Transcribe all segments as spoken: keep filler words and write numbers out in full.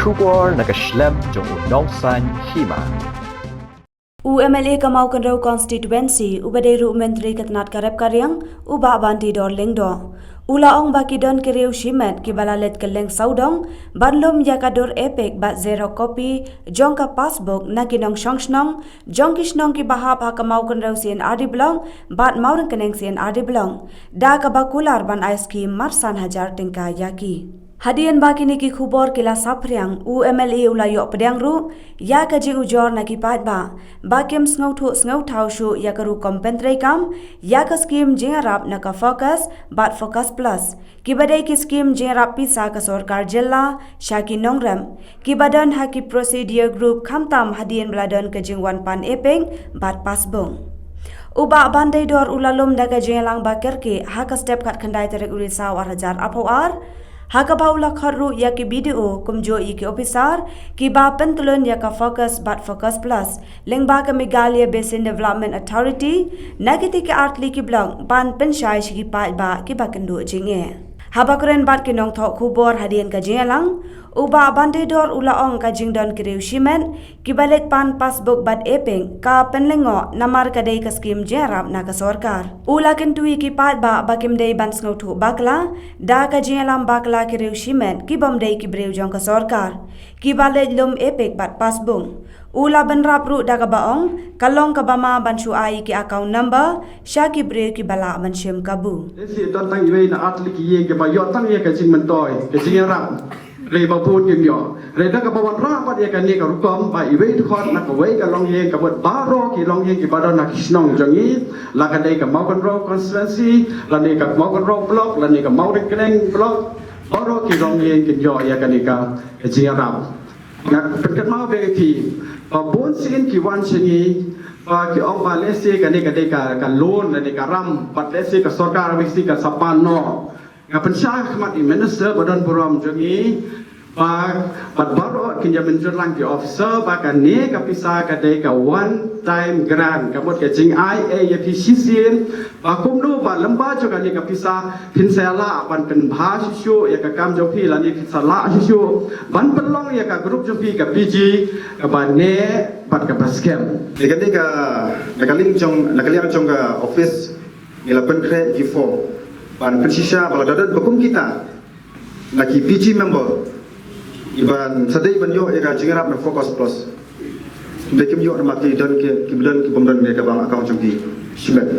Khubor na ka shlem jong u Nongsaiñ Hima. U M L A ka Mawkynrew Constituency, uba dei ruh u Myntri ka tnad ka rep ka riang, u Bah Banteidor Lyngdoh, u la ong ba ki don ki riew shimet kiba la leit kylleng sawdong ban lum ïa ka dur EPIC bad xerox copy jong ka passbook na ki nongshong shnong jong ki shnong kiba hap ha ka Mawkynrew C and R D Block bad Mawryngkneng C and R D Block, da kaba kular ban ai skim mar san hajar tyngka ïa ki. Hadien ba kine ki khubor ki la saphriang, u M L A u la ïoh pdiang ruh ïa ka jingujor na ki paidbah ba kim sngewthuh sngewthaw shuh ïa ka rukom pyntreikam ïa ka skim jingïarap na ka FOCUS bad FOCUS Plus, kiba dei ki skim jingïarap pisa ka sorkar jylla sha ki nongrep, kiba don ha ki procedure group khamtam hadien ba la don ka jingwan pan EPIC bad passbook. U Bah Banteidor u la lum da ka jingïalang ba kyrkieh ha ka step khatkhyndai tarik u Risaw ar hajar arphew ar, ha kaba u la khot ruh ïa ki B D O kumjuh ïa ki ophisar kiba pyntylun ïa ka FOCUS bad FOCUS Plus lyngba ka Meghalaya Basin Development Authority na kitei ki artylli ki block ban pynshai sha ki paidbah kiba kynduh jingeh. Haba kren bad ki nongthoh khubor hadien ka jingïalang, u Bah Banteidor u la ong ka jingdon ki riew shimet kiba leit pan passbook bad EPIC ka pynlyngngoh namar ka dei ka skim jingïarap na ka sorkar. U la kyntu ïa ki paidbah ba kim dei ban sngewthuh bakla da ka jingïalam bakla ki riew shimet kibym dei ki briew jong ka sorkar kiba leit lum EPIC bad passbook. U la bynrap ruh da kaba ong ka long kaba ma ban shu ai ki account number sha ki briew kiba lah ban shim kabu. Lehse don tang iwei na artylli ki ïing kiba ïoh tang ïa ka jingmyntoi, ka jingïarap. Hynrei ba bun kim ïoh. Hynrei da kaba wanrah pat ïa kane ka rukom ba iwei dkhot na kawei ka longïing, ka mut baroh ki longïing kiba don ha ki shnong jong ngi, la ka dei ka Mawkynrew constituency, lane ka Mawkynrew block, lane ka Mawryngkneng block, baroh ki longïing kin ïoh ïa kane ka, ka jingïarap. Nga pynkynmaw biang ïa phi ba bun sien ki wan sha ngi ba ki ong ba lehse kane ka dei ka, ka loan lane ka ram, bad lehse ka sorkar lehse ka sa pan noh. Nga pynshai ha khmat i minister ba don burom jong ngi ba, bad baroh kin ïa mynjur lang ki officer ba kane ka pisa ka dei ka one time grant, ka mut ka jingai ei ïa phi shisien, ba kumno ba lyngba jong kane ka pisa phin sa lah ban pynbha shuh shuh ïa ka kam jong phi lane phin sa lah shuh shuh ban pynlong ïa ka group jong phi ka P G kaba neh bad kaba skhem. Ïa kane ka, na ka liang jong, na ka liang jong ka office ngi la pynkhreh ki form ban pynshisha ba lada don ba kum kita na ki P G member kiban sa dei ban ïoh ïa ka jingïarap na FOCUS Plus. Hynrei kim ïoh namar ki don ki, ki don ki bym don ïa ka bank account jong ki shimet.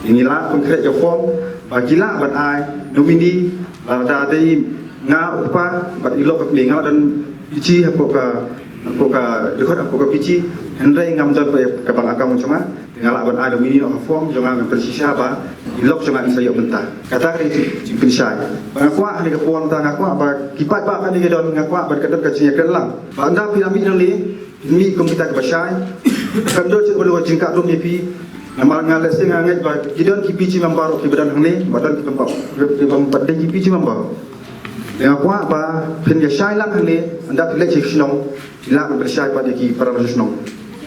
Ngi la pynkhreh ïa ka form ba ki lah ban ai nominee, lada dei nga u kpa bad i lok ka kmie, nga la don P G hapoh ka, hapoh ka, dkhot hapoh ka P G, hynrei ngam don ka bank account jong nga. Nga lah ban ai da mini noh ka form jong nga ban pynshisha ba i lok jong nga i sa ïoh mynta. Kata ka dei ka jingpynshai. Ba nga kwah ha kane ka por mynta nga kwah ba ki paidbah kane ka don, nga kwah ba ka don ka jingïakren lang. Ba ynda phi la mih nangne, mih kum kita kiba shai. Kan don shuh ba don jingkah dum ïa phi. Namar nga lehse nga ngeit ba ki don ki P G member kiba don hangne, ba don ki member, kiba don ki P G member. Nga kwah ba phin ïa shai lang hangne, ynda phi leit sha ki shnong, phi lah ban pynshai pat ïa ki para shnong.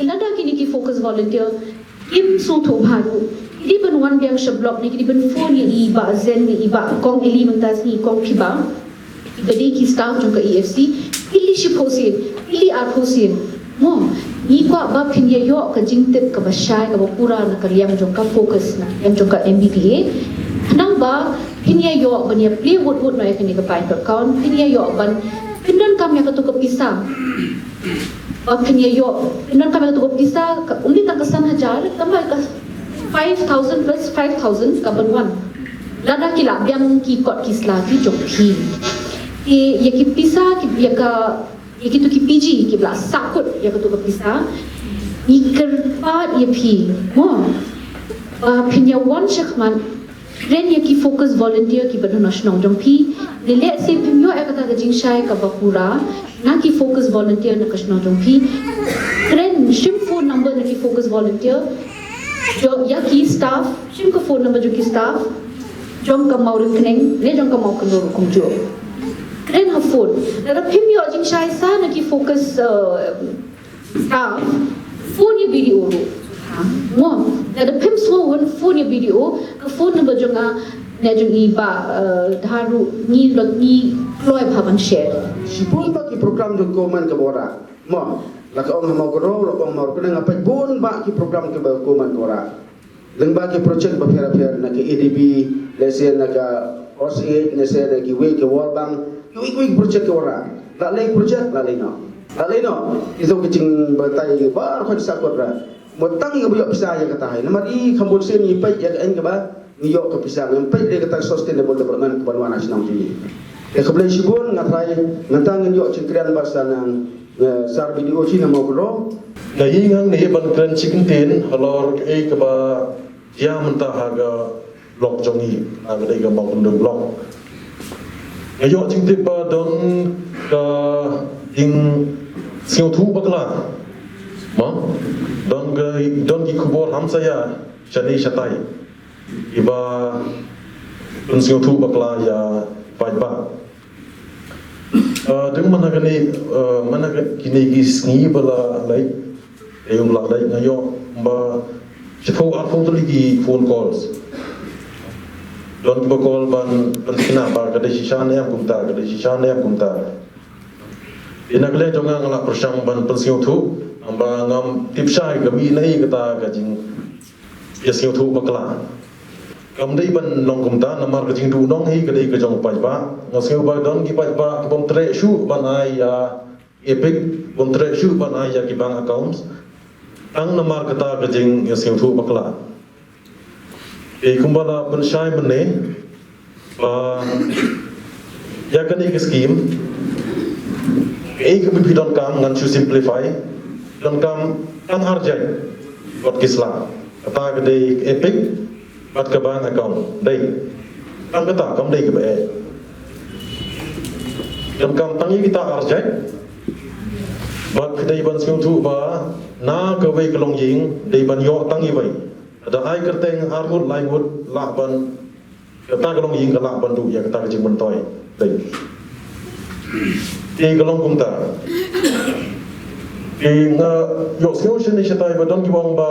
Lada kine ki FOCUS volunteer kim sngewthuh bha ruh, ki dei ban wan biang sha block ne ki dei ban phone ïa i Bah Zen ne i Bah Kong Eli mynta sngi, Kong Kiba, kiba dei ki staff jong ka E F C, ili shiphew sien, ili arphew sien. Mo, ngi kwah ba phin ïa ïoh ka jingtip kaba shai kaba pura na ka liang jong ka FOCUS, na ka liang jong ka M B P A. Khnang ba phin ïa ïoh ban ïa plie wut wut noh ïa kane ka bank account, phin ïa ïoh ban pyndonkam ïa kato ka pisa. Ba phin ïa ïoh pyndonkam ïa kato ka pisa, ka, ym dei tang ka san hajar, tang ba ka five thousand plus five thousand kaban wan. Lada ki lah biang ki kot ki sla ki jong phi. Ki, ïa ki pisa, ki, ïa ka, ïa kito ki P G kiba la sahkut ïa kato ka pisa, ngi kyrpad ïa phi, mo, ba phin ïa wan shakhmat, kren ïa ki FOCUS volunteer kiba don ha shnong jong phi. Lehse phim ïoh ïa kata ka jingshai kaba pura na ki FOCUS volunteer na ka shnong jong phi. Kren, shim phone number na ki FOCUS volunteer, jong, ïa ki staff, shim ka phone number jong ki staff jong ka Mawryngkneng ne jong ka Mawkynrew ruh kumjuh. Kren ha phone. Lada phim ïoh jingshai sa na ki FOCUS, uh, staff, phone ïa B D O ruh. Mo, lada phim sngewhun, phone ïa B D O, ka phone number jong nga Ïa jong i ba, eh, da ruh ngi lok ngi kloi bha ban share. Shibun ba ki program jong ko man ka bora. Mo, la ka ong ha Mawkynrew, la ka ong Mawkynrew, nga peit bun ba ki program ki ba ko man ka bora. Lyngba ki project ba pher pher na ka A D B, lehse na ka O C H, lehse na ki wei ki World Bank, ki wei ki wei project ki bora. La lei project, la lei no. La lei no. Ito ki jingbatai ba khon sakot ra. Mo tang ïa ba ïoh pisa ïa kata hai. Namar i kham bun sien i peit ïa ka en ka ba ngi ïoh ka pisa, ngam peit ïa kata sustainable development ka ban wan ha shnong jong ngi. Ïa ka blei shibun nga trai, mynta ngin ïoh jingkren ba sa nang, eh, sar B D O chi na Mawkynrew. Nga ïeng hangne ban kren shi kyntien halor kaei kaba jia mynta ha ka block jong ngi, ha ka dei ka Mawkynrew block. Nga ïoh jingtip ba don ka jingsngewthuh bakla. Ma, don ka, don ki khubor hamsaïa shane shatai. Kiba pynsngewthuh bakla ïa paidbah. Eh, dang man ha kane, eh, man ha kine ki sngi ba la leit, eh, um la leit nga ïoh ba shiphew arphew tylli ki phone calls. Don kiba call ban pynthikna ba ka dei shisha ne em kumta, ka dei shisha ne em kumta. Ïa na ka liang jong nga nga la pyrshang ban pynsngewthuh, ba ngam tip shai ka mih na ei kata ka jing ïa sngewthuh bakla. Kam dei ban long kumta namar ka jingduh nong hi ka dei ka jong u paidbah. Nga sngew ba don ki paidbah ki bym treh shuh ban ai ïa EPIC, bym treh shuh ban ai ïa ki bank accounts. Tang namar kata ka jing ïa sngewthuh bakla. Te kumba la pynshai mynne ba ïa kane ka scheme, kaei kaba phi donkam ngan shu simplify, donkam tang ar jait bad ki sla. Kata ka dei EPIC bad ka bank account. Dei. Tang kata kam dei kaba eh. Donkam tang ïa kita ar jait. Bad ka dei ban sngewthuh ba na kawei ka longïing dei ban ïoh tang iwei. Da ai kyrteng ar ngut lai ngut lah ban kata ka longïing ka lah ban duh ïa kata ka jingmyntoi. Dei. Te ka long kumta. Te nga ïohsngew shane shatai ba don kiba ong ba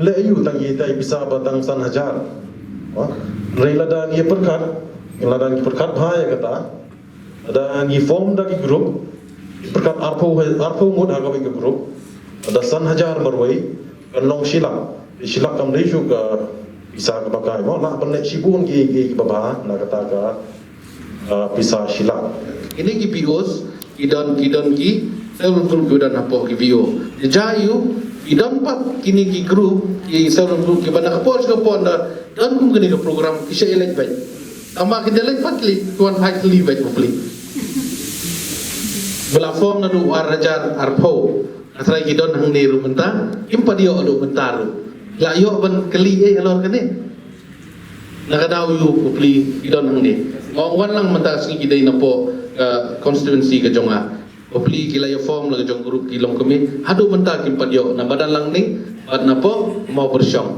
leh aïu tang ïa tai pisa ba tang san hajar. Ha? Hynrei lada ngi pyrkhat, lada ngi pyrkhat bha ïa kata. Lada ngi form da ki group, pyrkhat arphew, arphew ngut ha kawei ka group. Lada san hajar marwei, kan long shi lak. Shi lak kam dei shuh ka pisa kaba kai mo, lah ban leh shibun ki, ki, kiba bha na kata ka, ah, pisa shi lak. Kine ki P Os ki don, ki don ki self help group ki don hapoh ki P O. Te jia ïa u, ki don pat kine ki group ki self help group kiba na ka por sha ka por da don kum kine ki program ki shah ïaleit beit. Tangba ki da leit pat ki wan phai tylli beit bapli. Ba la form naduh ar hajar arphew. Nga trai ki don hangne ruh mynta kim pat ïoh haduh mynta ruh. La ïoh ban kylli eh halor kane. Na ka daw ïa u bapli ki don hangne. Nga ong wan lang mynta ka sngi ki dei napoh, eh, constituency ka jong nga. Bapli ki la ïa form la ka jong group ki long kmie. Haduh mynta kim pat ïoh na Badan Langning bad napoh Mawpyrshong.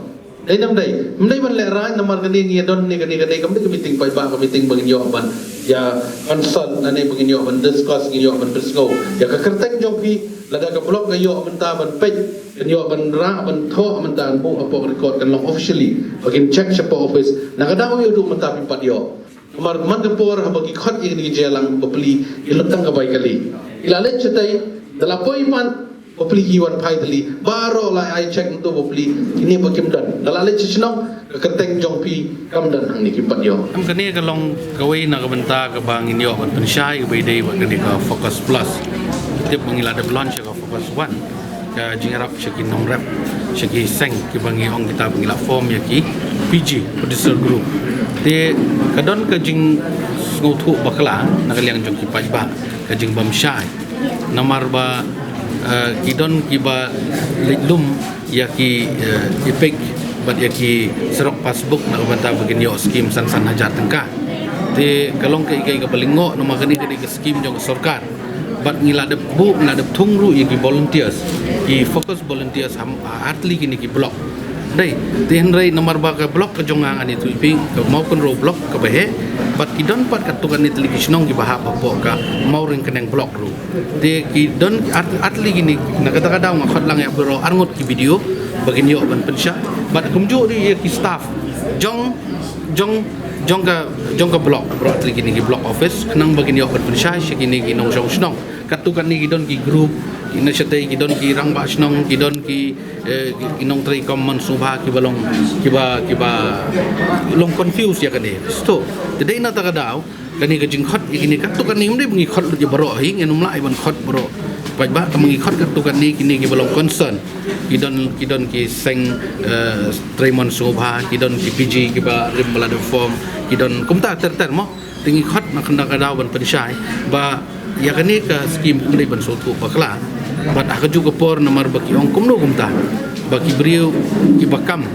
Dei ne ym dei, ym dei ban lehraiñ namar kane ngi ïa don ne kane kane kam dei ka meeting paidbah, ka meeting ba ngin ïoh ban ïa consult ne ba ngin ïoh ban discuss, ngin ïoh ban pynsngew ïa ka kyrteng jong phi. Lada ka block ka ïoh mynta ban peit, kan ïoh ban rah ban thoh mynta, ban buh hapoh record, kan long officially ba kin check shapoh office. Na ka daw ïa u mynta phi pat ïoh. Namar man ka por haba ki khot ïa kine ki jingïalang bapli, ki lut tang ka bai kali. Ki la leit shatai, da la poi pat bapli ki wan phai tylli. Baroh la ai check ntu bapli, kine ba kim don. Da la leit sha shnong, ka kyrteng jong phi kam don hangne, kim pat ïoh. Em, kane ka long kawei na ka bynta kaba ngin ïoh ban pynshai kaba ïadei bad kane ka Focus Plus. Tip ba ngi la dep launch ïa ka Focus One. Ka jingïarap sha ki nongrep, sha ki seng kiba ngi ong kita ba ngi la form ïa ki P G, Producer Group. Te ka don ka jingsngewthuh bakla na ka liang jong ki paidbah, ka jingbymshai. Namar ba, eh, ki don kiba leit lum ïa ki, eh, EPIC bad ïa ki xerox passbook na ka bynta ba kin ïoh skim san san hajar tyngka. Te ka long kaei kaei kaba lyngngoh namar kane ka dei ka skim jong ka sorkar. Bad ngi la dep buh, ngi la dep thung ruh ïa ki volunteers, ki Focus volunteers ha, ha artylli kine ki block. Dei, te hynrei namar ba ka block ka jong nga ngan ïathuh ïa phi, ka Mawkynrew block kaba heh, bad ki don pat katto katne tylli ki shnong kiba hap hapoh ka Mawryngkneng block ruh. Te ki don ar-, artylli kine, na kata ka daw nga khot lang ïa baroh arngut ki BDO ba kin ïoh ban pynshai. Bad kumjuh ruh ïa ki staff jong Jong, jong ka, jong ka block, block, kine ki block office, khnang ba kin ïoh ban pynshai sha kine ki nongshong shnong. Katto katne ki don ki group, ki na shatei ki don ki rangbah shnong, ki don ki, eh, ki, ki nongtrei kam mon sngewbha, kiba long, kiba, kiba long confuse ïa kane. Sdang, te dei na kata ka daw, kane ka jingkhot ïa kine katto katne, ym dei ba ngi khot lut ïa baroh hi, ngan ym lah ïa ban khot baroh. Paidbah, tang ba ngi khot katto katne kine kiba long concern. Ki don, ki don ki seng, eh, trei mon sngewbha, ki don ki PG kiba rim ba la dep form, ki don kumta ter ter mo. Te ngi khot na kata ka daw ban pynshai ba ïa kane ka skim ym dei ban sngewthuh bakla. Bad ha kajuh ka por namar ba ki ong kumno kumta, ba ki briew kiba kam,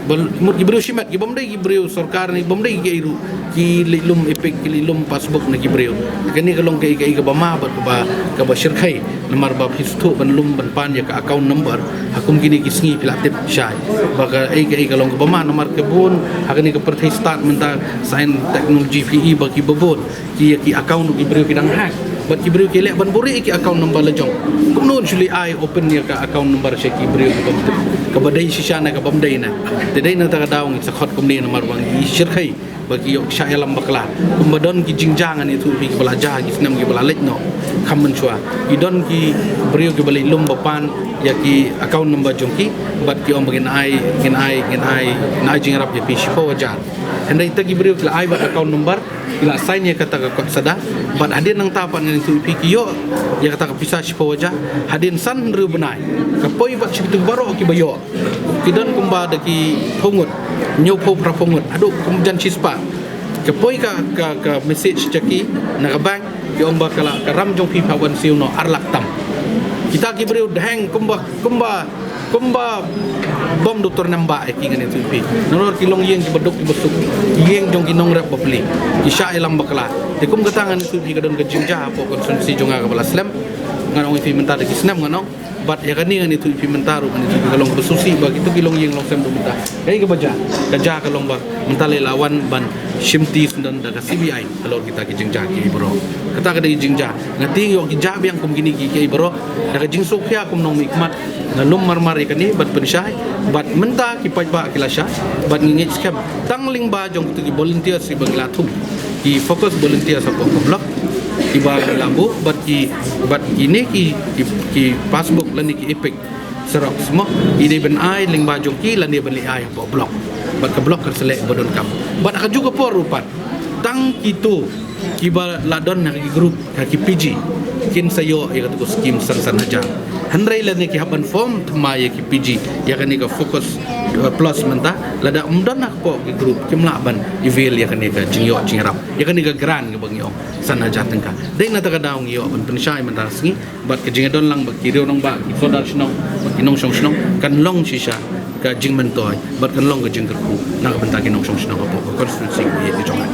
ba mut ki briew shimet, ki bym dei ki briew sorkar ne bym dei ki ei ruh, ki leit lum EPIC, ki leit lum passbook na ki briew. Kane ka long kaei kaei kaba ma bad kaba, kaba shyrkhei. Namar ba phi sngewthuh ban lum ban pan ïa ka account number, ha kum kine ki sngi phi la tip shai ba kaei kaei ka long kaba ma, namar ka bun ha kane ka pyrthei stad mynta, science, technology, phi i ba kiba bun ki, ki account ki briew ki dang hack. Bad ki briew ki leh ban buhrieh ïa ki account number la jong. Kumno shu leit ai open ïa ka account number sha ki briew ki bym tip, kaba dei shisha ne ka bym dei ne. Te dei na kata ka daw ngi sa khot kumne namar ba ngi shyrkhei ba ki ïoh shah ïalam bakla. Kumba don ki jingjia, ngan ïathuh ïa phi, kiba la jia ki snem kiba la leit noh, kham mynshuwa, ki don ki briew kiba leit lum ba pan ïa ki account number jong ki, bad ki ong ba ngin ai, ngin ai, ngin ai, ngin ai jingïarap ïa phi shiphew hajar. Hynrei te ki briew ki la ai bad account number, ki la sign ïa kata ka kot sada, bad hadien nangta pat ngan ïathuh ïa phi, ki ïoh ïa kata ka pisa shiphew hajar hadien san hynriew bnai. Ka poi bad sha kito baroh kiba ïoh, ki don kumba da ki phew ngut, hynñiewphew phraphew ngut, haduh kum jan shispah. Ka poi ka, ka, ka message jong ki na ka bank, ki ong ba ka la, ka ram jong phi pha wan siew noh ar lak tam. Kita ki briew dang kumba, kumba, kumba bym don tur namba ïa ki, ngan ïathuh ïa phi. Nalor ki long ïing kiba duk kiba suk, ïing jong ki nongrep bapli, ki shah ïalam bakla. Te kum kata ngan ïathuh ïa phi, ka don ka jingjia hapoh constituency jong nga kaba la slem. Ngan ong ïa phi mynta da ki snem ngan ong. Bad ïa kane ngan ïathuh ïa phi mynta ruh, ngan ïathuh ïa phi, ka long kaba sngewsih ba kito ki long ïing long sem ruh mynta. Kaei kaba jia? Ka jia ka long ba mynta lei la wan ban shimti syndon da ka CBI halor kita ki jingjia kiei baroh. Kata ka dei jingjia. Nga tieng ïoh ki jia biang kum kine ki, kiei baroh. Da ka jingsngewkhia kum nongmihkhmat, nga lum marmar ïa kane ban pynshai. Bad mynta ki paidbah ki la shai, bad ngi ngeit skhem tang lyngba jong kito ki volunteers kiba ngi la thung, ki focus volunteers hapoh ka block, kiba ngi la buh, bad ki, bad kine ki, ki, ki passbook lane ki EPIC xerox mo, ki dei ban ai lyngba jong ki lane ban leit ai hapoh block. Bad ka block kan sa leh ba donkam. Bad ha kajuh ka por ruh pat, tang kito kiba la don ha ki group, ha ki PG, kin sa ïoh ïa kata ka skim san san hajar. Hynrei lane ki hap ban form thma ïa ki PG ïa kane ka focus, uh, plus mynta, lada ym don hapoh ki group, kim lah ban avail ïa kane ka jingïoh jingïarap, ïa kane ka grant kaba ngi ong san hajar tyngka. Dei na kata ka daw ngi ïoh ban pynshai mynta ka sngi, bad ka jingïadon lang bad ki riew rangbah, ki sordar shnong, bad ki nongshong shnong, kan long shisha ka jingmyntoi bad kan long ka jingkyrkhu na ka bynta ki nongshong shnong hapoh ka constituency ka jong nga.